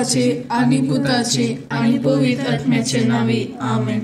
बापाचे आनी पुताचे आनी पवित्र आत्म्याचे नांवी आमेन.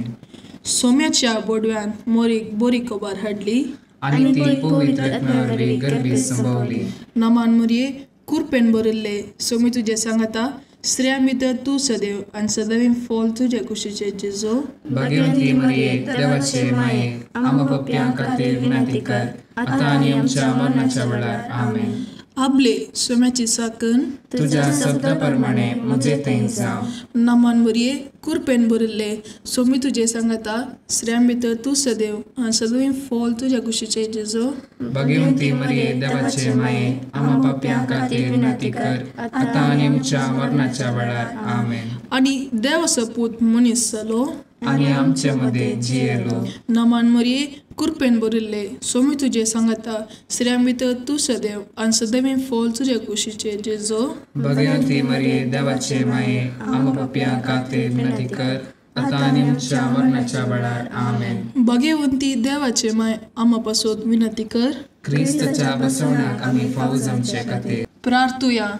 सोम्याच्या बोडव्यान मोरीक बोरी खबर हाडली आनी ती पवित्र आत्म्या वरवीं गर्भीत संभवली. नमान मुरये कुरपेन भरिल्ले सोमी तुजे सांगाता, स्त्रियां भितर तूं सदैव आनी सदैव फॉल तुजे कुशीचे जेजो. भाग्यवंती मरिये देवाचे माये, आमकां पापयां खातीर विनंती कर, आतां आनी आमच्या मरणाच्या वेळार. आमेन. आबले सोम्याची साकन तुज्या शब्दा प्रमाणे म्हजे थंय जावं. नमान मुरये कुरपेन भरिल्ले सोमी तुजे सांगाता, स्त्रियां भितर तूं सदैव आनी सदैव फॉल तुज्या कुशीचे जेजो. भाग्यवंती मरिये देवाचे माये, आमकां पापयां खातीर विनंती कर, आतां आनी आमच्या मरणाच्या वेळार. आमेन. आनी देवाचो पूत मनीस जालो आनी आमचे मदें जियेलो. नमान मरिये कुरपेन भरिल्ले सोमी तुजे सांगाता, स्त्रियां भितर तूं सदैव आनी सदैव फॉल तुज्या कुशीचे जेजो. भाग्यवंती मरिये देवाचे माये, आमकां पापयां खातीर विनंती कर, आतां आनी आमच्या मरणाच्या वेळार. आमेन. भाग्यवंती देवाचे माय, आमा पासत विनंती कर, क्रिस्ताच्या बसवणाक आमी फावो जावचे खातीर. प्रार्थुया.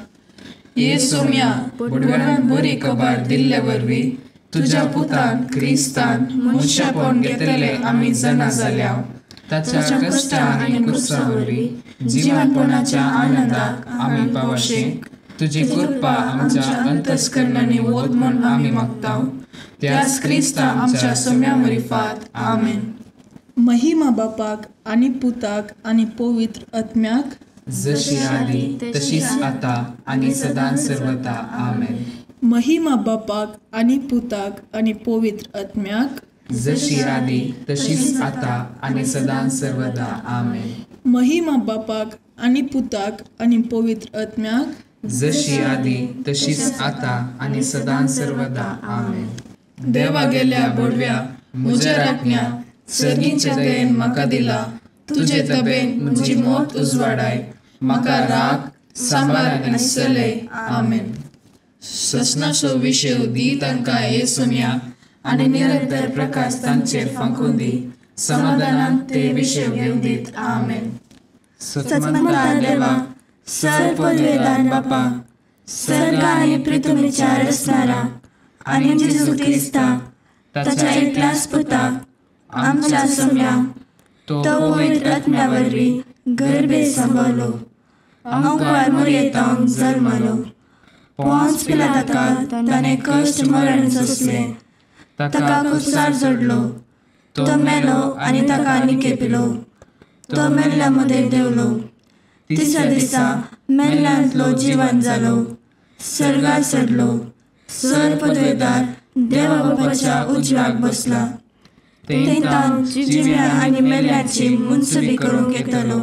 ये सोम्या, बोडव्यान बरी खबर दिल्ले वरवीं तुज्या पुतान क्रिस्तान मनशापण घेतले आमी जाणा जाल्या. ताच्या कश्टा आनी क्रुसा वरवीं जिवनपणाच्या आनंदाक आमी पावशे. तुजी कृपा आमच्या अंतस्करणांनी वत म्हूण आमी मागता, त्याच क्रिस्ता आमच्या सोम्या मरिफात. आमेन. महिमा बापाक आनी पुताक आनी पवित्र आत्म्याक, जशी आदी तशीच आता आनी सदां सर्वता. आमेन. महिमा बापाक आनी पुताक आनी पवित्र आत्म्याक, जशी आदी तशीच आता आनी सदां सर्वदा. आमेन. महिमा बापाक आनी पुताक आनी पवित्र आत्म्याक, जशी आदी तशीच आता आनी सदां सर्वदा. आमेन. देवा गेल्या बोडव्या म्हज्या राखण्या, सर्गीच्या दयेन म्हाका दिला, तुजे तबेन म्हजी मौत उजवाडाय, म्हाका राख सांबाळ आनी चलय. आमेन. ससनाचो विशय दी तांकां ये सोम्या, आनी निरंतर प्रकाश तांचेर फांकून दी, समाधानान ते विशय घेवन दीत. आमेन. सतमंता देवा, सर पदवेदार बापा, सर्ग आनी पृथ्वीच्या रचणारा आनी जेजू क्रिस्ता ताच्या एकल्याच पुता आमच्या सोम्या, तो पवित्र आत्म्या वरवीं गर्भे संभवलो, अंकार मुरयेतावन जल्मलो, पोंस पिलाताका ताणें कश्ट मरण सोंसलें, ताका कुसार जोडलो, तो मेलो आनी ताका निकेपिलो, तो मेल्ल्या मदें देंवलो, तिसऱ्या दिसा मेल्ल्यांतलो जिवन जालो, सर्गार चडलो, सर पदवेदार देवा बापाच्या उजव्याक बसला, तेंतान जिव्या आनी मेल्ल्याची मुनसुबी करूंक येतलो.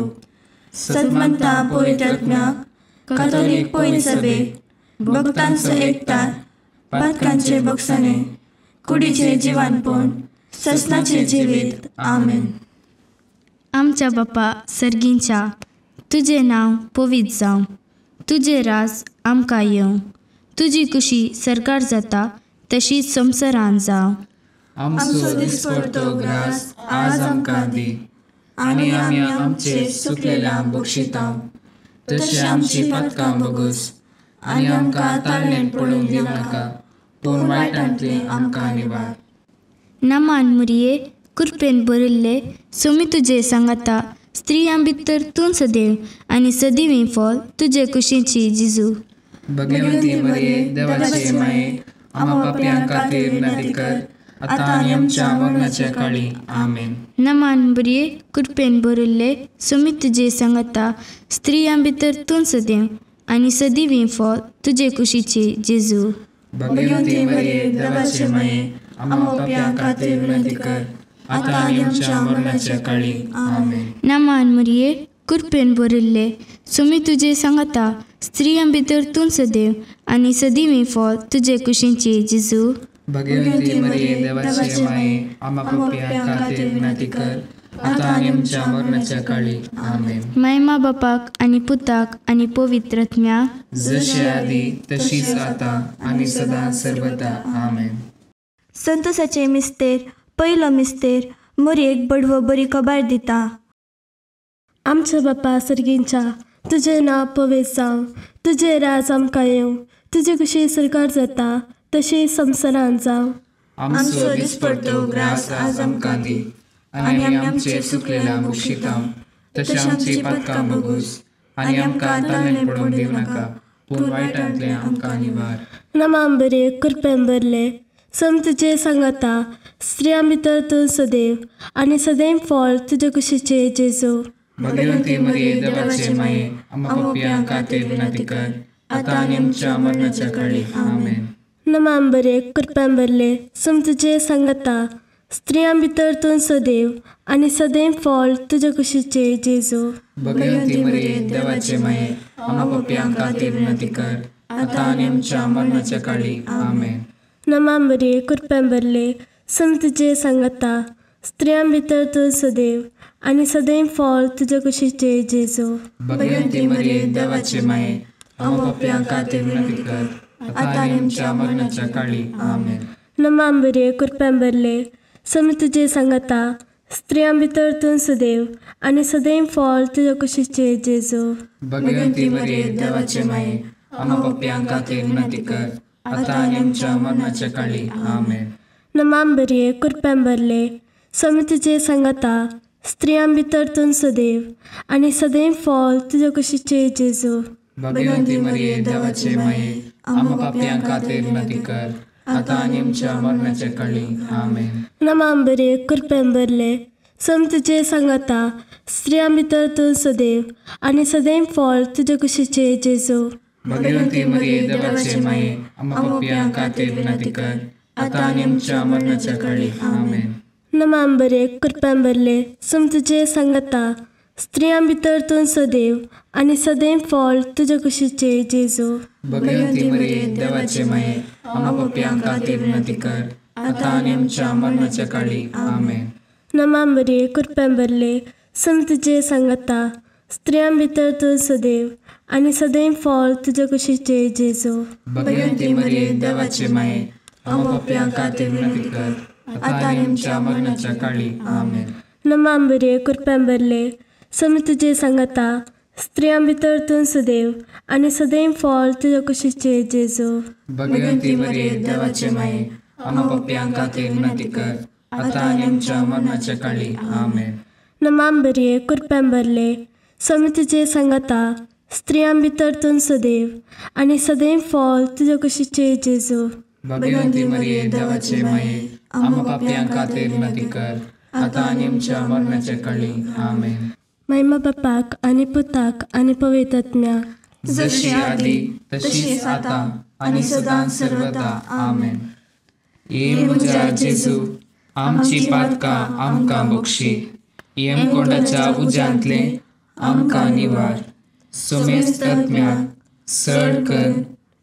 सदमंता पवित्र आत्म्याक, कातोलीक पवित्र सभेक, भक्तांचो एकतार, पातकांचे बक्षाणे, कुडीचे जिवानपण, ससनाचे जिवीत. आमेन. आमच्या बापा सर्गींच्या, तुजें नांव पवित्र जावं, तुजें राज आमकां येवं, तुजी कुशी सरकार जाता तशीच संवसारांत जावं. आमचो दिसपडतो ग्रास आज आमकां दी, आनी आमी आमचे चुकलेल्यांक बक्षिता, तशें आमची पातकां बगस, आनी आमकां ताळणेन पडूंक दिवनाका, पूण वायटांतली आमकां निवार. नमान मुरये कृपेन भरिल्ले सोमी तुजे सांगाता, स्त्रियां भितर तूं सदैव आनी सदैव फॉल तुजे कुशीची जिजू. भगवंती मरिये देवाचे माये, आम्हा पापयां खातीर विनंती कर, आतां आनी आमच्या मरणाच्या काळी. आमेन. नमान बरये कृपेन भरिल्ले सोमी तुजे सांगाता, स्त्रियां भितर तूं सदैव आनी सदैव फॉल तुजे कुशीची जेजू. भगवंती मरिये देवाचे माये, आम्हा पापयां खातीर विनंती कर, आतां आनी आमच्या मरणाच्या काळी. आमेन. नमान मरिये कृपेन भरिल्ले सोमी तुजे सांगाता, स्त्रियां भितर तूं सदैव आनी सदैव फॉल तुजे कुशीची जेजू. भगवंती मरिये देवाचे माये, आम्हा पापयां खातीर विनंती कर, आतां आनी आमच्या मरणाच्या काळी. आमेन. महिमा बापाक आनी पुताक आनी पवित्र आत्म्याक, जशी आदी तशीच आतां आनी सदां सर्वदा. आमेन. संतोषाचे मिस्तेर पयलो मिस्तेर मोरयेक बडवो बरी खबर दिता. आमच्या बापा सर्गींच्या, तुजें नांव पवित्र जावं, तुजें राज आमकां येवं, तुजे कशी सरकार जाता तशी संवसारांत जावं. आमचो दिसपडतो ग्रास आज आमकां दी आनी आमी आमचे चुकलेल्या बक्षिता तशें आमची पातकां बगूस आनी आमकां ताळें पडोवंक दिवं नाका पूण वायटांतलें आमकां निवार. नमाम बरे कृपेन भरले सम तुजे सांगाता स्त्रियां भितर तूं सदैव आनी सदैव फळ तुजे कुशीचे जेजू. भगवती मरिये देवाचे माये आम्हा पापयां खातीर विनंती कर आतां आनी आमच्या मरणाच्या काळी. आमेन. नमाम बरे कृपेन भरले सम तुजे सांगाता स्त्रियां भितर तूं सदैव आनी सदैव फळ तुजे कुशीचे जेजू. भगवती मरिये देवाचे माये आम्हा पापयां खातीर विनंती कर आतां आनी आमच्या मरणाच्या काळी. आमेन. नमाम बरे कृपेन भरले सम तुजे सांगाता स्त्रियां भितर तूं सदैव आनी सदैव फळ तुजे कुशीचे जेजू. भगवती मरिये देवाचे माये आम्हा पापयां खातीर विनंती कर आतां आनी आमच्या मरणाच्या काळी. आमेन. नमाम बरे कृपेन भरले सम तुजे सांगाता स्त्रियां भितर तूं सदैव आनी सदैव फळ तुजे कुशीचे जेजू. भगवती मरिये देवाचे माये आम्हा पापयां खातीर विनंती कर आतां आनी आमच्या मरणाच्या काळी. आमेन. नमाम बरे कृपेन भरले सम तुजे सांगाता स्त्रियां भितर तूं सदैव आनी सदैव फळ तुजे कुशीचे जेजू. भगवती मरिये देवाचे माये आम्हा पापयां खातीर विनंती कर आतां आनी आमच्या मरणाच्या काळी. आमेन. नमाम बरे कृपेन भरले सम तुजे सांगाता स्त्रियां भितर तूं सदैव आनी सदैव फळ तुजे कुशीचे जेजू. भगवती मरिये देवाचे माये आम्हा पापयां खातीर विनंती कर आतां आनी आमच्या मरणाच्या काळी. आमेन. नमाम बरे कृपेन भरले सम तुजे सांगाता स्त्रियां भितर तूं सदैव आनी सदैव फळ तुजे कुशीचे जेजू. भगवती मरिये देवाचे माये आम्हा पापयां खातीर विनंती कर आतां आनी आमच्या मरणाच्या काळी. आमेन. नमाम बरे कृपेन भरले सम तुजे सांगाता स्त्रियां भितर तूं सदैव आनी सदैव फळ तुजे कुशीचे जेजू. भगवती मरिये देवाचे माये आम्हा पापयां खातीर विनंती कर आतां आनी आमच्या मरणाच्या काळी. आमेन. नमाम बरे कृपेन भरले सम तुजे सांगाता स्त्रियां भितर तूं सदैव आनी सदैव फळ तुजे कुशीचे जेजू. भगवती मरिये देवाचे माये आम्हा पापयां खातीर विनंती कर आतां आनी आमच्या मरणाच्या काळी. आमेन. नमाम बरे कृपेन भरले सम तुजे सांगाता स्त्रियां भितर तूं सदैव आनी सदैव फळ तुजे कुशीचे जेजू. भगवती मरिये देवाचे माये आम्हा पापयां खातीर विनंती कर आतां आनी आमच्या मरणाच्या काळी. आमेन. महिमा बापाक आनी पुताक आनी पवित्र आत्म्याक, जशी आदी तशीच आतां आनी सदां सर्वदा. आमेन. ये म्हज्या जेजू आमची पातकां आमकां बक्षी यमकोंडाच्या उज्यांतलें आमकां निवार सोमेस्त आत्म्याक सड कर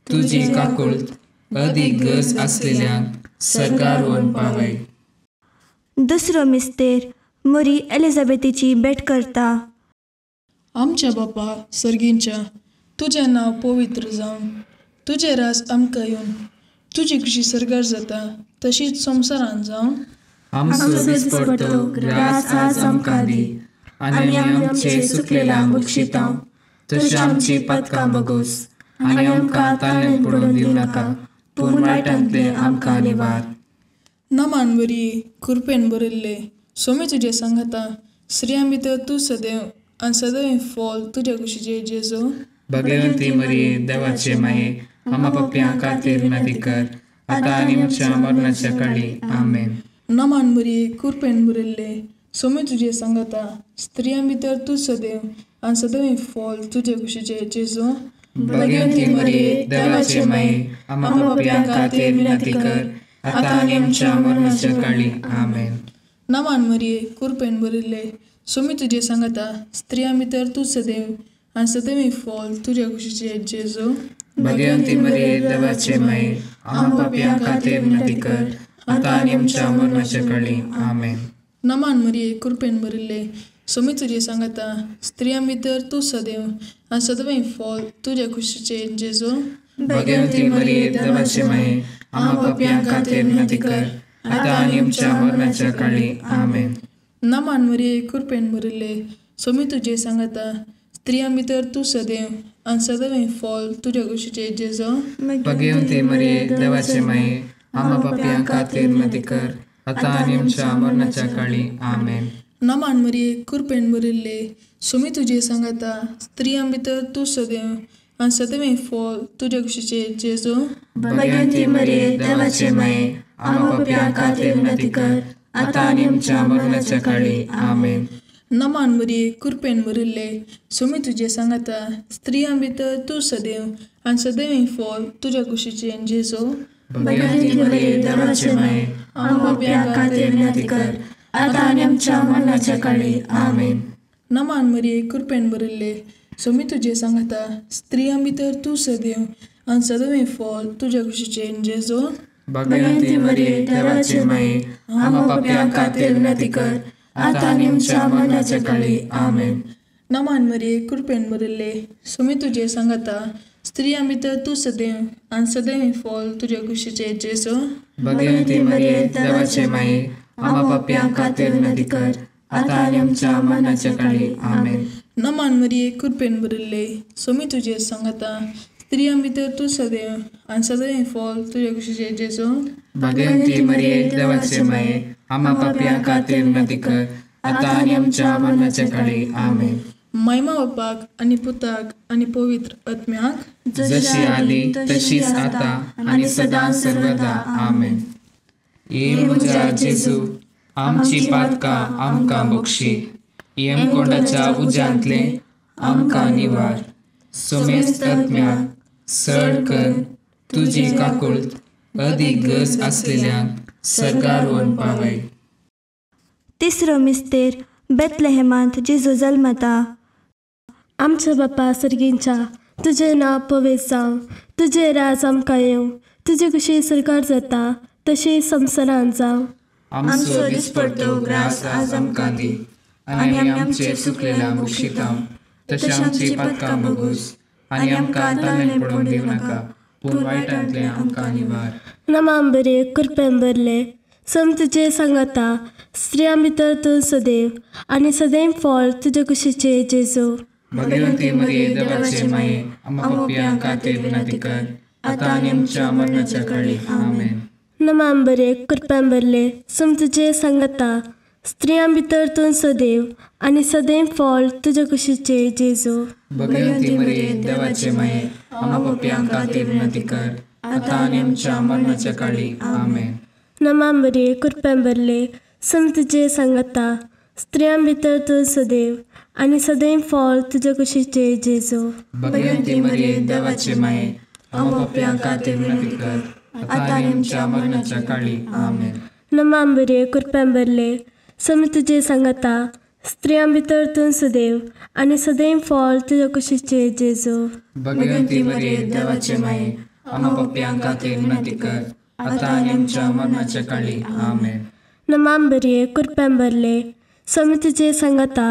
तुजी काकुळट अदीक गरज आसलेल्यांक सरकार व्हरून पावय. दुसरो मिस्तेर मोरी एलिझाबेथीची भेट करता. आमच्या बापा सर्गींच्या तुजें नांव पवित्र जावं, तुजें राज आमकां येवन, तुजी खुशी सरकार जाता तशीच संवसारांत जावं. आमचो दिसपडतो ग्रास आज आमकां दी आनी आमचे चुकलेल्यांक बक्षिता तशी आमची पातकां बगोस आनी आमकां ताळें पडोवन दिवं नाका पूण वायटांतलें आमकां निवार. नमान बरी कृपेन भरिल्ले सोमी तुजें सांगाता स्त्रियां भितर तूं सदैव आनी सदैव फॉल तुज्या कुशीचे जेजू. भगवंती मरिये देवाचे माये आम्हा पापयां खातीर विनंती कर आतां आनी आमच्या मरणाच्या काळी. आमेन. नमान बरी कृपेन भरिल्ले सोमी तुजें सांगाता स्त्रियां भितर तूं सदैव आनी सदैव फॉल तुज्या कुशीचे जेजू. भगवंती मरिये देवाचे माये आम्हा पापयां खातीर विनंती कर आतां आनी आमच्या मरणाच्या काळी. आमेन. नमान मरिये कृपेन भरिल्ले सोमी तुजें सांगाता स्त्रियां भितर तूं सदैव आनी सदैव फॉल तुज्या कुशीचे जेजू. भगवंती मरिये देवाचे माये आम्हा पापयां खातीर विनंती कर आतां आनी आमच्या मरणाच्या काळी. आमेन. नमान मरिये कृपेन भरिल्ले सोमी तुजें सांगाता स्त्रियां भितर तूं सदैव आनी सदैव फॉल तुज्या कुशीचे जेजू. भगवंती मरिये देवाचे माये आम्हा पापयां खातीर विनंती कर आतां आनी आमच्या मरणाच्या काळी. आमेन. नमान मरिये कृपेन भरिल्ले सोमी तुजें सांगाता स्त्रियां भितर तूं सदैव आनी सदैव फॉल तुज्या कुशीचे जेजू. भगवंती मरिये देवाचे माये, आम्हा पापयां खातीर विनंती कर, आतां आनी आमच्या मरणाच्या काळी. आमेन. नमान मरिये, कृपेन भरिल्ले, स्वामी तुजे सांगाता, स्त्रियां भितर तूं सदैव आनी सदैव फॉल तुज्या कुशीचे जेजू. भगवंती मरिये देवाचे माये, आम्हा पापयां खातीर विनंती कर, आतां आनी आमच्या मरणाच्या काळी. आमेन. नमान मरिये, कृपेन भरिल्ले, स्वामी तुजे सांगाता, स्त्रियां भितर तूं सदैव आनी सदैव फॉल तुज्या कुशीचे जेजू. भगवंती मरिये देवाचे माये, आम्हा पापयां खातीर विनंती कर, आतां आनी आमच्या मरणाच्या काळी. आमेन. नमान मरिये, कृपेन भरिल्ले, स्वामी तुजे सांगाता, स्त्रियां भितर तूं सदैव आनी सदैव फॉल तुज्या कुशीचे जेजू. भगवंती मरिये देवाचे माये, आम्हा पापयां खातीर विनंती कर, आतां आनी आमच्या मरणाच्या काळी. आमेन. नमान मरिये, कृपेन भरिल्ले, स्वामी तुजे सांगाता, स्त्रियां भितर तूं सदैव आनी सदैव फॉल तुज्या कुशीचे जेजू. भगवंती मरिये देवाचे माये, आम्हा पापयां खातीर विनंती कर, आतां आनी आमच्या मरणाच्या काळी. आमेन. नमान मरिये, कृपेन भरिल्ले, स्वामी तुजे सांगाता, स्त्रियां भितर तूं सदैव आनी सदैव फॉल तुज्या कुशीचे जेजू. भगवंती मरिये देवाचे माये, आम्हा पापयां खातीर विनंती कर, आतां आनी आमच्या मरणाच्या काळी. आमेन. महिमा बापाक आनी पुताक आनी पवित्र आत्म्याक, जशी आदी तशीच आतां आनी सदां सर्वदा. आमेन. ये म्हज्या जेजू, आमची पातकां आमकां बक्षी, यमकोंडाच्या उज्यांतले आमकां निवार, समेस्त आत्म्याक सड कर तुजी काकुळट अदीक गरज आसलेल्यांक सर्गार व्हरून पावय. तिसरो मिस्तेर बेतलेहेमांत जेजू जल्मता. आमच्या बापा सर्गींच्या, तुजें नांव पवित्र जावं, तुजें राज आमकां येवं, तुजे कशी सरकार जाता तशी संवसारांत जावं. आमचो दिसपडतो ग्रास आज आमकां दी, आनी आमी आमचे चुकलेल्या बक्षिता तशें आमची पातकां बगूस, आनी आमकां ताणें पडोवंक दिवं नाका, पूण वायटांतलें आमकां निवार. नमान बरे, कृपेन भरले, सम तुजे सांगाता, स्त्रियां भितर तूं सदैव आनी सदैव फॉल तुजे कुशीचे जेजू. भगवंती मरिये देवाचे माये, आम्हा पापयां खातीर विनंती कर, आतां आनी आमच्या मरणाच्या काळी. आमेन. नमान बरे, कृपेन भरले, सम तुजे सांगाता, स्त्रियां भितर तूं सदैव आनी सदैव फॉल तुजे कुशीचे जेजू. भगवंती मरिये देवाचे माये, आम्हा पापयां खातीर विनंती कर, आतां आनी आमच्या मरणाच्या काळी. आमेन. नमान बरे, कृपेन भरले, सम तुजे सांगाता, स्त्रियां भितर तूं सदैव आनी सदैव फॉल तुजे कुशीचे जेजू. भगवंती मरिये देवाचे माये, आम्हा पापयां खातीर विनंती कर, आतां आनी आमच्या मरणाच्या काळी. आमेन. नमान बरे, कृपेन भरले, सम तुजे सांगाता, स्त्रियां भितर तूं सदैव आनी सदैव फॉल तुजे कुशीचे जेजू. भगवंती मरिये देवाचे माये, आम्हा पापयां खातीर विनंती कर, आतां आनी आमच्या मरणाच्या काळी. आमेन. नमान बरे, कृपेन भरले, स्वामी तुजे सांगाता,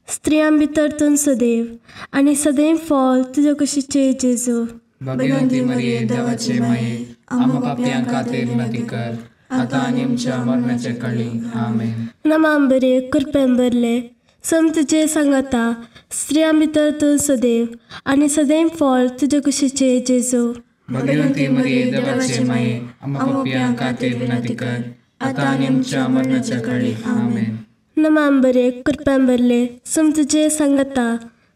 स्त्रियां भितर तूं सदैव आनी सदैव फॉल तुजे कुशीचे जेजू. भगवंती मरिये देवाचे माये, आम्हा पापयां खातीर विनंती कर, आतां आनी आमच्या मरणाच्या काळी. आमेन. नमान बरे, कृपेन भरले, सम तुजे सांगाता, स्त्रियां भितर तूं सदैव आनी सदैव फॉल तुजे कुशीचे जेजू. भगवंती मरिये देवाचे माये, आम्हा पापयां खातीर विनंती कर, आतां आनी आमच्या मरणाच्या काळी. आमेन. नमान बरे, कृपेन भरले, सम तुजे सांगाता,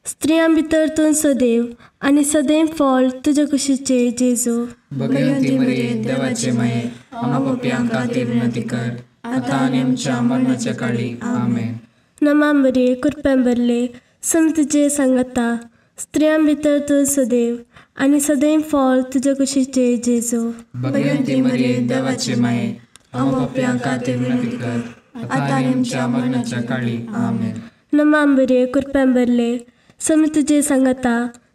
स्त्रियां भितर तूं सदैव आनी सदैव फॉल तुजे कुशीचे जेजू. भगवंती मरिये देवाचे माये, आम्हा पापयां खातीर विनंती कर, आतां आनी आमच्या मरणाच्या काळी. आमेन. नमान बरे, कृपेन भरले, सम तुजे सांगाता, स्त्रियां भितर तूं सदैव आनी सदैव फॉल तुजे कुशीचे जेजू. भगवंती मरिये देवाचे माये, आम्हा पापयां खातीर विनंती कर, आतां आनी आमच्या मरणाच्या काळी. आमेन. नमान बरे, कृपेन भरले, स्वामी तुजे सांगाता,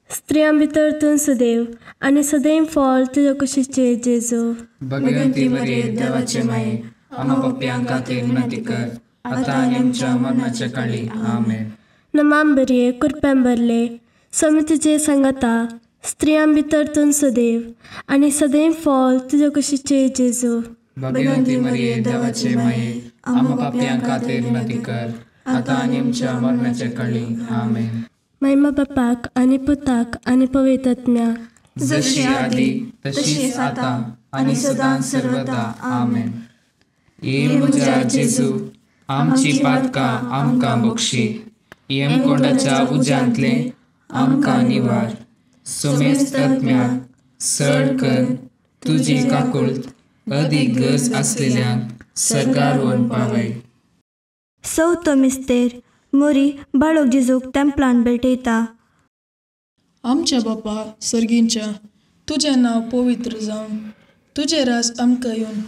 स्त्रियां भितर तूं सदैव आनी सदैव फॉल तुजे कुशीचे जेजू. भगवंती मरिये देवाचे माये, आम्हा पापयां खातीर विनंती कर, आतां आनी आमच्या मरणाच्या काळी. आमेन. नमान बरे, कृपेन भरले, स्वामी तुजे सांगाता, स्त्रियां भितर तूं सदैव आनी सदैव फॉल तुजे कुशीचे जेजू. भगवंती मरिये देवाचे माये, आम्हा पापयां खातीर विनंती कर, आतां आनी आमच्या मरणाच्या काळी. आमेन. महिमा बापाक आनी पुताक आनी पवित्र आत्म्याक, जशी आदी तशीच आतां आनी सदां सर्वदा. आमेन. ये म्हज्या जेजू, आमची पातकां आमकां बक्षी, यमकोंडाच्या उज्यांतले आमकां निवार, सोमेस्त आत्म्याक सड कर तुजी काकुळट अदीक गरज आसलेल्यांक सर्गार व्हरून पावय. चवथो मिस्तेर मोरी बाळक जेजूक तेंपलान भेटयता. आमच्या बापा सर्गींच्या, तुजें नांव पवित्र जावं, तुजें राज आमकां येवन,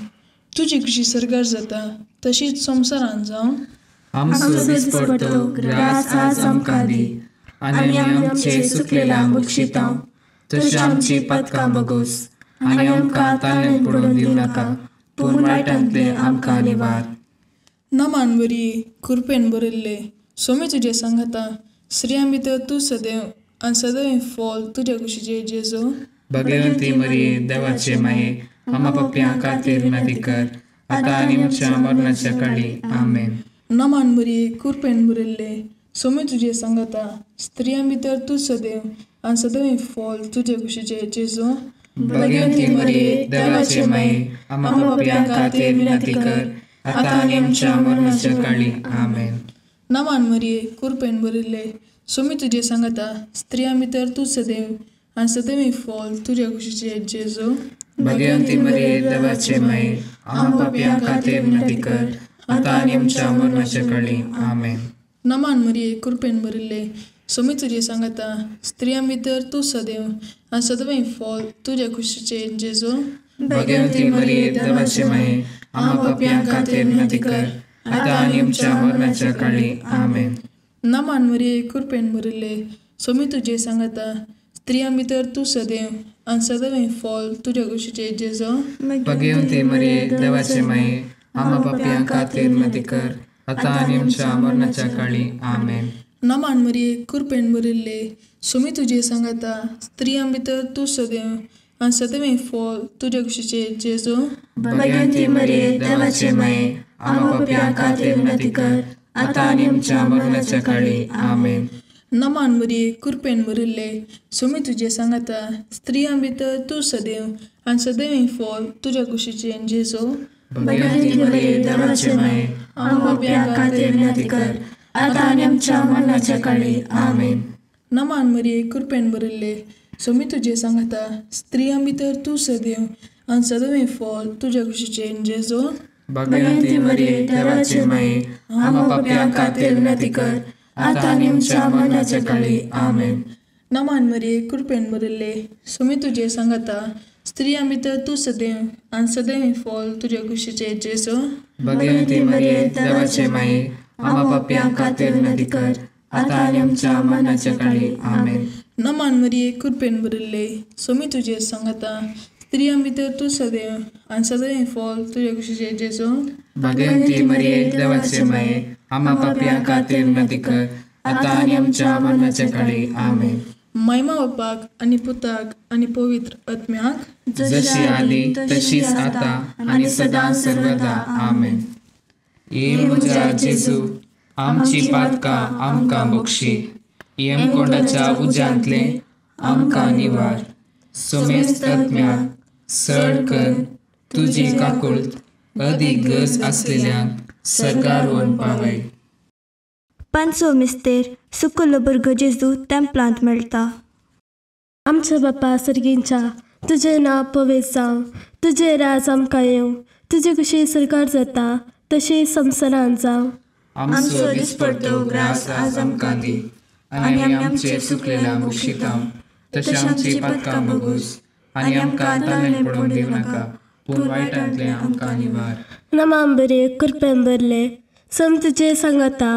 तुजी खुशी सर्गार जाता तशीच संवसारान जावं. आमचो दिसपडतो ग्रास आज आमकां दी, आनी आमचे चुकलेल्यांक बक्षिता तशी आमची पातकां बगोस, आनी आमकां ताळेन पडून दिवं नाका, पूण वायटांतले आमकां निवार. नमान बरी कृपेन भरिल्ले, सोमी तुजें सांगाता, स्त्रियां भितर तूं सदैव आनी सदैव फॉल तुज्या कुशीचे जेजू. भगवंती मरिये, देवाचे माये, आमा पापयां खातीर विनंती कर, आतां आनी आमच्या मरणाच्या काळी. आमेन. नमान बरी कृपेन भरिल्ले, सोमी तुजें सांगाता, स्त्रियां भितर तूं सदैव आनी सदैव फॉल तुज्या कुशीचे जेजू. भगवंती मरिये, देवाचे माये, आमा पापयां खातीर विनंती कर, आतां आनी आमच्या मरणाच्या काळी. आमेन. नमान मरिये कृपेन भरिल्ले, सोमी तुजें सांगाता, स्त्रियां भितर तूं सदैव आनी सदैव फॉल तुज्या कुशीचे जेजू. भगवंती मरिये, देवाचे माये, आमा पापयां खातीर विनंती कर, आतां आनी आमच्या मरणाच्या काळी. आमेन. नमान मरिये कृपेन भरिल्ले, सोमी तुजें सांगाता, स्त्रियां भितर तूं सदैव आनी सदैव फॉल तुज्या कुशीचे जेजू. भगवंती मरिये, देवाचे माये, आमा पापयां खातीर विनंती कर, आतां आनी आमच्या मरणाच्या काळी. आमेन. नमान मरिये कृपेन भरिल्ले, सोमी तुजें सांगाता, स्त्रियां भितर तूं सदैव आनी सदैव फॉल तुज्या कुशीचे जेजू. भगवंती मरिये, देवाचे माये, आमा पापयां खातीर विनंती कर, आतां आनी आमच्या मरणाच्या काळी. आमेन. नमान मरिये कृपेन भरिल्ले, सोमी तुजें सांगाता, स्त्रियां भितर तूं सदैव आनी सदैव फॉल तुज्या कुशीचे जेजू. भगवंती मरिये, देवाचे माये, आमा पापयां खातीर विनंती कर, आतां आनी आमच्या मरणाच्या काळी. आमेन. नमान मरिये कृपेन भरिल्ले, सोमी तुजें सांगाता, स्त्रियां भितर तूं सदैव आनी सदैव फॉल तुज्या कुशीचे जेजू. भगवंती मरिये, देवाचे माये, आमा पापयां खातीर विनंती कर, आतां आनी आमच्या मरणाच्या काळी. आमेन. नमान मरिये कृपेन भरिल्ले, सोमी तुजें सांगाता, स्त्रियां भितर तूं सदैव आनी सदैव फॉल तुज्या कुशीचे जेजू. भगवंती मरिये, देवाचे माये, आमा पापयां खातीर विनंती कर, आतां आनी आमच्या मरणाच्या काळी. आमेन. नमान मरिये कृपेन भरिल्ले, सोमी तुजें सांगाता, स्त्रियां भितर तूं सदैव आनी सदैव फॉल तुज्या कुशीचे जेजू. भगवंती मरिये, देवाचे माये, आमा पापयां खातीर विनंती कर, आतां आनी आमच्या मरणाच्या काळी. आमेन. नमान मरिये कृपेन भरिल्ले, सोमी तुजें सांगाता, स्त्रियां भितर तूं सदैव आनी सदैव फॉल तुज्या कुशीचे जेजू. भगवंती मरिये, देवाचे माये, आमा पापयां खातीर विनंती कर, आतां आनी आमच्या मरणाच्या काळी. आमेन. महिमा बापाक आनी पुताक आनी पवित्र आत्म्याक, जशी आदी तशीच आतां आनी सदां सर्वदा. आमेन. ये म्हज्या जेजू, आमची पातकां आमकां बक्षी, यमकोंडाच्या उज्यांतले आमकां निवार, सोमेस्त आत्म्याक सड कर तुजी काकुळट अदीक गरज आसलेल्यांक सर्गार व्हरून पावय. पांचवो मिस्तेर सुकुल्लो भुरगो जेजू तेंपलांत मेळटा. आमच्या बापा सर्गींच्या, तुजें नांव पवित्र जावं, तुजें राज आमकां येवं, तुजी खुशी सरकार जाता तशी संवसारान जावं. आमचो दिसपडतो ग्रास आज आमकां दी, आनी आमी आमचे चुकलेल्यांक बक्षिता तशें आमची पातकां बगूस, आनी आमकां ताळेन पडूंक दिवं नाका, पूण वायटांतले आमकां निवार. नमान बरे कृपेन भरले, सम तुजें सांगाता,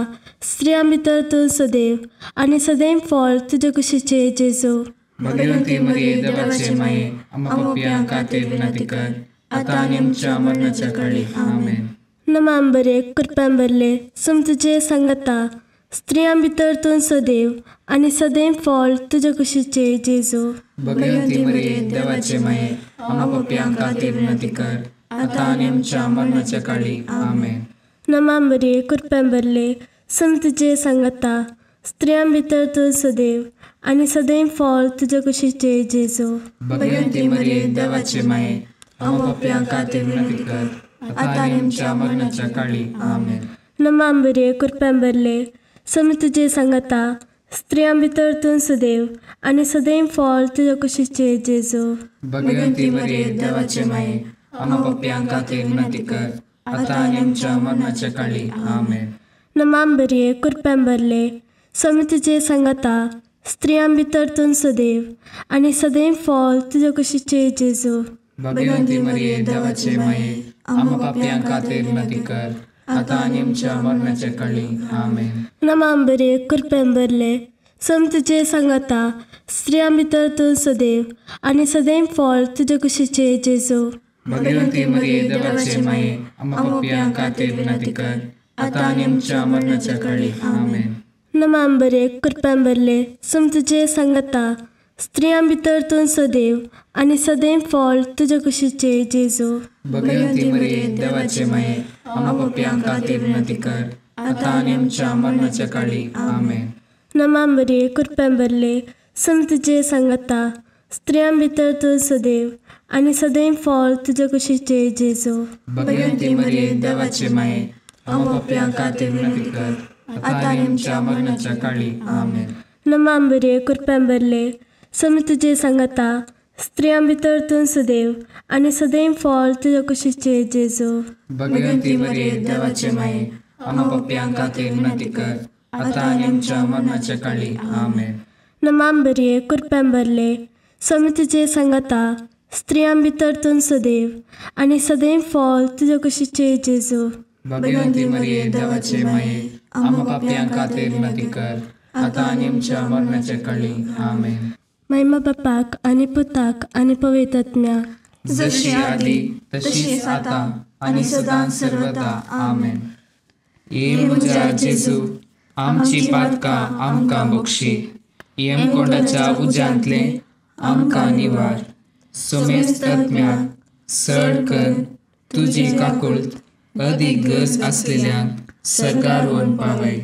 स्त्रियां भितर तूं सदैव आनी सदैव फॉल तुजे कुशीचे जेजू. भगवंती मरिये, देवाचे माये, आमा पापयां खातीर विनंती कर, आतां आनी आमच्या मरणाच्या काळी. आमेन. नमान बरे कृपेन भरले, सम तुजें सांगाता, स्त्रियां भितर तूं सदैव आनी सदैव फॉल तुजे कुशीचे जेजू. भगवंती मरिये, देवाचे माये, आमा पापयां खातीर विनंती कर, आतां आनी आमच्या मरणाच्या काळी. आमेन. नमान बरे कृपेन भरले, सम तुजें सांगाता, स्त्रियां भितर तूं सदैव आनी सदैव फळ तुजे कुशीचे जेजू। भगवंती मरिये देवाचे माये, आम्हा पाप्यां खातीर विनंती कर, आतां आनी आमच्या मरणाच्या काळी। आमेन। नमा मरिये, कृपेन भरले, स्वामी तुजे सांगाता, स्त्रियां भितर तूं सदैव आनी सदैव फळ तुजे कुशीचे जेजू। भगवंती मरिये देवाचे माये, आम्हा पाप्यां खातीर विनंती कर, आतां आनी आमच्या मरणाच्या काळी। आमेन। नमा मरिये, कृपेन भरले, स्वामी तुजे सांगाता, स्त्रियां भितर तूं सदैव आनी सदैव फळ तुजे कुशीचे जेजू। भगवंती मरिये देवाचे माये, आम्हा पाप्यां खातीर विनंती कर, आतां आनी आमच्या मरणाच्या काळी। आमेन। नमा मरिये, कृपेन भरले, स्वामी तुजे सांगाता, स्त्रियां भितर तूं सदैव आनी सदैव फळ तुजे कुशीचे जेजू। भगवंती मरिये देवाचे माये, आम्हा पाप्यां खातीर विनंती कर, आतां आनी आमच्या मरणाच्या काळी। आमेन। नमा मरिये, कृपेन भरले, स्वामी तुजे सांगाता, स्त्रियां भितर तूं सदैव आनी सदैव फळ तुजे कुशीचे जेजू। भगवंती मरिये देवाचे माये, आम्हा पाप्यां खातीर विनंती कर, आतां आनी आमच्या मरणाच्या काळी। आमेन। नमा मरिये, कृपेन भरले, स्वामी तुजे सांगाता, स्त्रियां भितर तूं सदैव आनी सदैव फळ तुजे कुशीचे जेजू। भगवंती मरिये देवाचे माये, आम्हा पाप्यां खातीर विनंती कर, आतां आनी आमच्या मरणाच्या काळी। आमेन। नमा मरिये, कृपेन भरले, स्वामी तुजे सांगाता, स्त्रियां भितर तूं सदैव आनी सदैव फळ तुजे कुशीचे जेजू। भगवंती मरिये देवाचे माये, आम्हा पाप्यां खातीर विनंती कर, आतां आनी आमच्या मरणाच्या काळी। आमेन। नमा मरिये, कृपेन भरले, स्वामी तुजे सांगाता, स्त्रियां भितर तूं सदैव आनी सदैव फळ तुजे कुशीचे जेजू। भगवंती मरिये देवाचे माये, आम्हा पाप्यां खातीर विनंती कर, आतां आनी आमच्या मरणाच्या काळी। आमेन। महिमा बापाक आनी पुताक आनी पवित्र आत्म्याक, जशी आदी तशीच आतां आनी सदां सर्वदा। आमेन। ये म्हज्या जेजू, आमची पातकां आमकां बक्षी, येमकोंडाच्या उज्यांतले आमकां निवार, समेस्त आत्म्याक सड कर, तुजी काकुळट अदीक गरज आसलेल्यांक सरकार व्हरून पावय।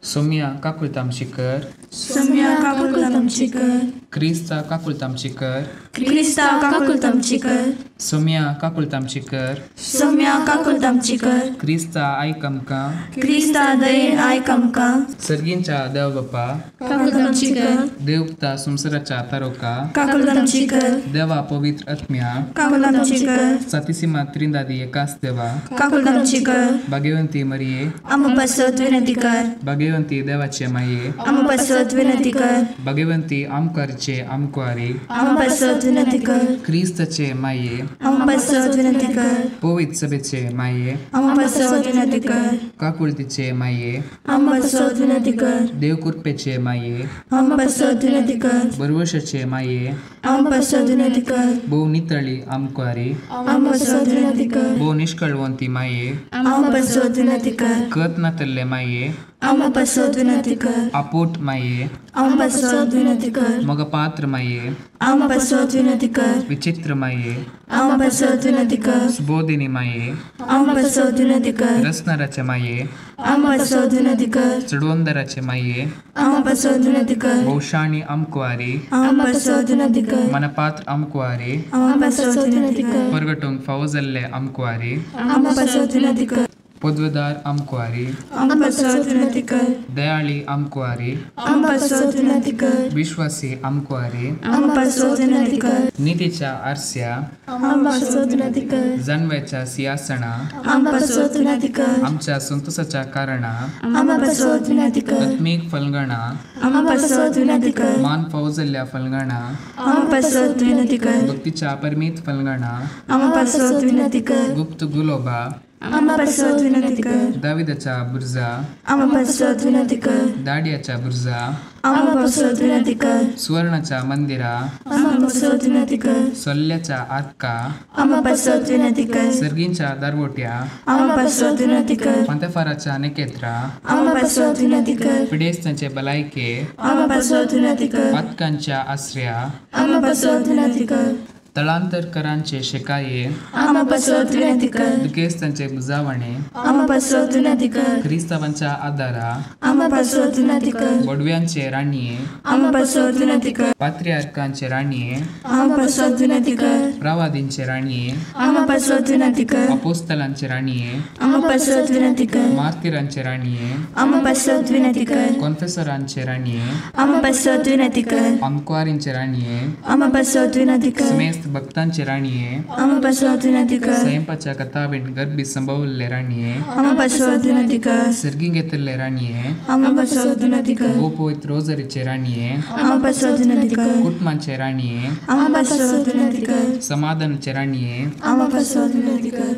सोम्या काकुळट आमची कर, सोम्या काकुळट आमची कर, क्रिस्ता काकुळट आमची कर, क्रिस्ता काकुळट आमची कर, सोम्या काकुळट आमची कर, सोम्या काकुळट आमची कर, क्रिस्ता आयक आमकां, क्रिस्ता दयेन आयक आमकां, सर्गींच्या देव बापा काकुळट आमची कर, देवता संवसाराच्या तारोका काकुळट आमची कर, देवा पवित्र आत्म्या काकुळट आमची कर, सातिसिमा त्रिंदादी एकाच देवा काकुळट आमची कर, भाग्यवंती मरिये आम्हा पासत विनंती कर, भाग्यवंती देवाचे माये आम्हा पासत विनंती कर, भाग्यवंती आमकारचे आमकुवारी आम्हा पासत विनंती कर, क्रिस्ताचे माये आम्हा पासत विनंती कर, पवित्र सभेचे माये आम्हा पासत विनंती कर, काकुळतीचे माये आम्हा पासत विनंती कर, देवकृपेचे माये आम्हा पासत विनंती कर, बरवशाचे माये आम्हा पासत विनंती कर, भोव नितळी आमकुवारी आम्हा पासत विनंती कर, भोव निष्कळवंती माये आम्हा पासत विनंती कर, कत नातल्ले माये आम्हा पासत विनंती कर, आपोट माये आम्हा पासत विनंती कर, मगपात्र माये आम्हा पासत विनंती कर, विचित्र माये आम्हा पासत विनंती कर, सुबोधिनी माये आम्हा पासत विनंती कर, रसनाराचे माये आम्हा पासत विनंती कर, चडवंदराचे माये आम्हा पासत विनंती कर, भोवशाणी आमकुवारी आम्हा पासत विनंती कर, मनपात्र आमकुवारी आम्हा पासत विनंती कर, परगटूंक फावो जाल्ले आमकुवारी आम्हा पासत विनंती कर, पदवेदार आमकुवारी आम्हा पासत विनंती कर, दयाळी आमकुवारी आम्हा पासत विनंती कर, विश्वासी आमकुवारी आम्हा पासत विनंती कर, नितीच्या आरस्या आम्हा पासत विनंती कर, जानव्याच्या सिंहासना आम्हा पासत विनंती कर, आमच्या संतोषाच्या कारणा आम्हा पासत विनंती कर, आत्मीक फलगणा आम्हा पासत विनंती कर, मान फावो जाल्ल्या फलगणा आम्हा पासत विनंती कर, भक्तीच्या परमीत फलगणा आम्हा पासत विनंती कर, गुप्त गुलोबा आम्हा पासत विनंती कर, दाविदाच्या बुर्जा आम्हा पासत विनंती कर, दाडियाच्या बुर्जा आम्हा पासत विनंती कर, सुवर्णाच्या मंदिरा आम्हा पासत विनंती कर, सोल्ल्याच्या आतका आम्हा पासत विनंती कर, सर्गींच्या दारवोट्या आम्हा पासत विनंती कर, पंतफाराच्या नेकेत्रा आम्हा पासत विनंती कर, पिडेस्तांचे भलायके आम्हा पासत विनंती कर, पातकांच्या आसऱ्या आम्हा पासत विनंती कर, तळांतरकरांचे शेकाये, आमा पासत विनंती कर. दुखेस्तांचे बुजावणे, आमा पासत विनंती कर. क्रिस्तावांच्या आदारा, आमा पासत विनंती कर. बोडव्यांचे राणये, आमा पासत विनंती कर. पात्रियार्कांचे राणये, आमा पासत विनंती कर. प्रवादींचे राणये, आमा पासत विनंती कर. अपोस्तलांचे राणये, आमा पासत विनंती कर. मार्तीरांचे राणये, आमा पासत विनंती कर. कॉन्फेसरांचे राणये, आमा पासत विनंती कर. अंकवारींचे राणये, आमा पासत विनंती कर. समेस्त भक्तांचे राणये, आमा पासत विनंती कर. स्वयंपाच्या कथावीण गर्भी संभवल्ले राणये, आमा पासत विनंती कर. सर्गी घेतले राणये, आमा पासत विनंती कर. गोपवित रोजरीचे राणये, आमा पासत विनंती कर. कुटुंबांचे राणये, आमा पासत विनंती कर. समाधानाचे राणये, आमा पासत विनंती कर.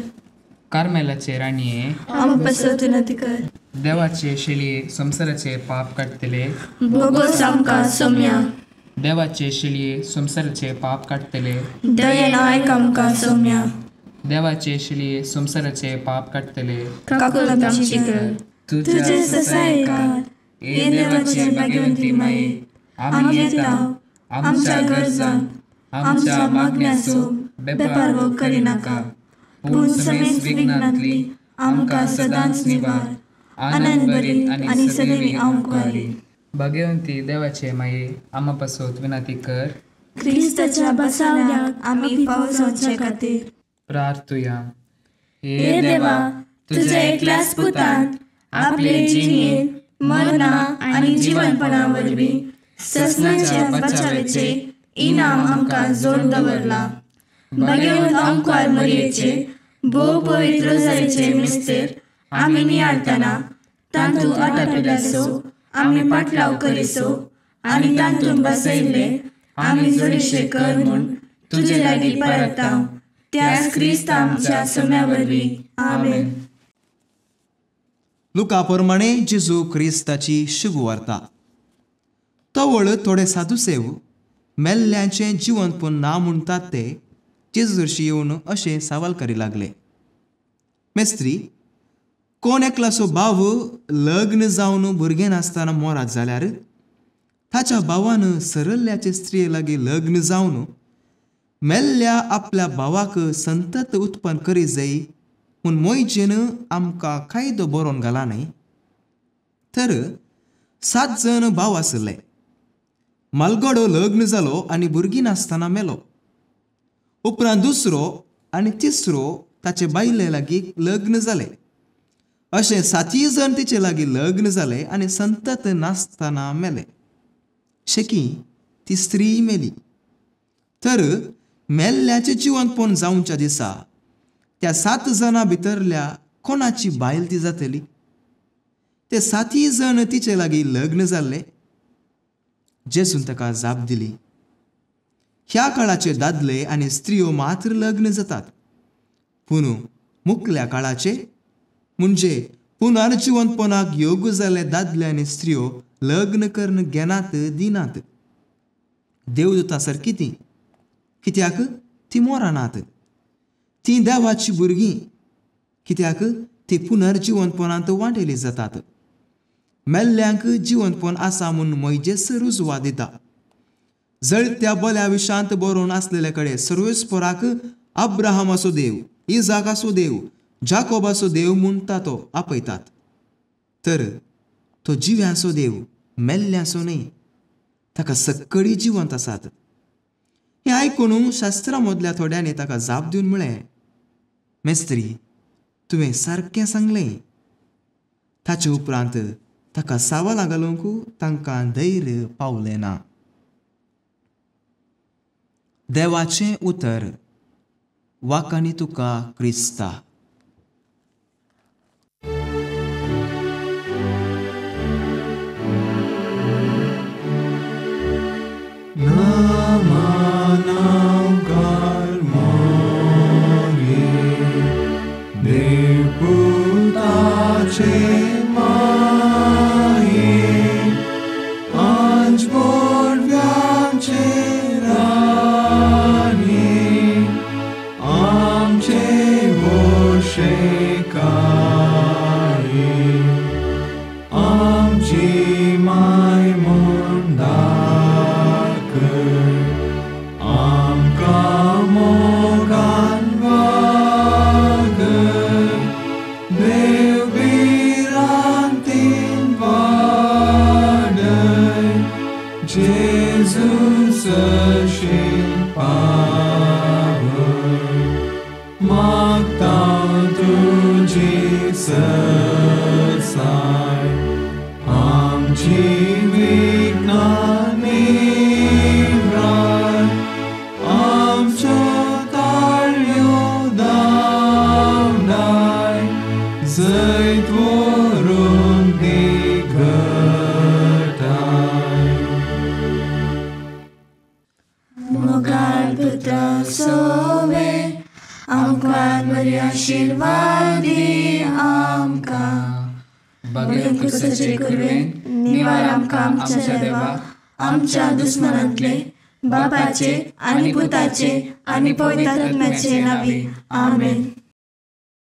कार्मेलाचे राणये, आमा पासत विनंती कर. देवाचे शेळये संसाराचे पाप काडटले, बोगोस आमकां सोम्या. देवाचे शेळये संसाराचे पाप काडटले, दयेन आयक आमकां सोम्या. देवाचे शेळये संसाराचे पाप काडटले, काकुळट आमची कर. तुझे ससायकार हे देवाचे भाग्यवंती माये, आमी येता आमच्या गरजांक आमच्या मागण्याचो बेपारवो करिनाका, पूण समेस्त विघ्नांतली आमकां सदांच निवार, आनंद भरीत आनी सदैवी आमकां. भाग्यवंती देवाचे माये, आमा पासत विनंती कर. क्रिस्ताच्या बसावण्याक आमी फावो जावचे खातीर प्रार्थुया. हे देवा, तुझ्या एकल्याच पुतान आपले जिणेंत मरणा आनी जिवनपणा वरवीं ससनाच्या बचावेचे इनाम आमकां जोड दवरला. भाग्यवंत आमकार मरयेचे भोव पवित्र रोजारीचे मिस्तेर आमी नियाळतना तांतूं आटापिल्याचो आमी पाटलाव करिसो आनी तांतून बसयल्ले आमी जोडीशे कर म्हूण तुजे लागीं परताव, त्याच क्रिस्त आमच्या सोम्या वरवीं. आमेन. लुका प्रमाणे जेजू क्रिस्ताची शुभवार्ता. तवळ थोडे साधुसेव मेल्ल्यांचें जिवनपण ना म्हणटात ते जेजूशी येवन अशें सवाल करी लागले. मेस्त्री, कोण एकलासो भाव लग्न जावन भुरगें नासतना मोरात जाल्यार ताच्या भावान सरल्ल्याचे स्त्रिये लागीं लग्न जावन मेल्ल्या आपल्या भावाक संतत उत्पन्न करी जाय म्हूण मोयजेन आमकां कायदो बरोवन घाला न्हय? तर 7 जण भाव आशिल्ले. मालगडो लग्न जालो आनी भुरगीं नासतना मेलो. उपरांत दुसरो आनी तिसरो ताचे बायले लागीं लग्न जाले. अशें 7 जण तिचे लागीं लग्न जाले आनी संतत नासतना मेले. शेकी ती स्त्री मेली. तर मेल्ल्याचें जिवनपण जावच्या दिसा त्या 7 जाणां भितरल्या कोणाची बायल ती जातली? ते 7 जण तिचे लागीं लग्न जाल्ले. जेजून ताका जाप दिली, ह्या काळाचे दादले आनी स्त्रियो मात्र लग्न जातात, पूण मुकल्या काळाचे म्हणजे पुनर्जिवनपणाक योग्य जाल्ले दादले आनी स्त्रियो लग्न करून घेनात दिनात. देवदूता सारकी तीं, कित्याक तीं मोरानात. तीं देवाची भुरगीं, कित्याक ती पुनर्जिवनपणांत वांटेली जातात. मेल्ल्यांक जिवनपण आसा म्हूण मोयजेस रुजवा दिता. जळत्या बल्या विशांत बरोवन आसलेले कडेन सर्वेस्पराक अब्राहमाचो देव, इजाकाचो देव, जाकोबाचो देव म्हणटा तो आपयतात. तर तो जिव्यांचो देव, मेल्ल्यांचो न्हय. ताका सक्कडी जिवंत आसात. हें आयकून शास्त्रा मदल्या थोड्यांनी ताका जाप दिवन म्हळें, मेस्त्री, तुवें सारकें सांगलें. ताचे उपरांत ताका सावालां घालूंक तांकां धैर्य पावलें ना. देवाचें उतर. वाकानी तुका क्रिस्ता. आमकां गरसाय आमची विघ्नां निव्राय आमच्यो ताळयो धांवडाय जैत व्हरून दी घटाय. मोगाळ पुत्रा सोवे आमकां बरी आशिर्वाद दी आमकां. बगेर क्रिस्ताचे कुरवेन निवार आमकां आमच्या देवा आमच्या दुस्मनांतले बापाचे आनी पुताचे आनी पवित्र आत्म्याचे नांवी आमेन.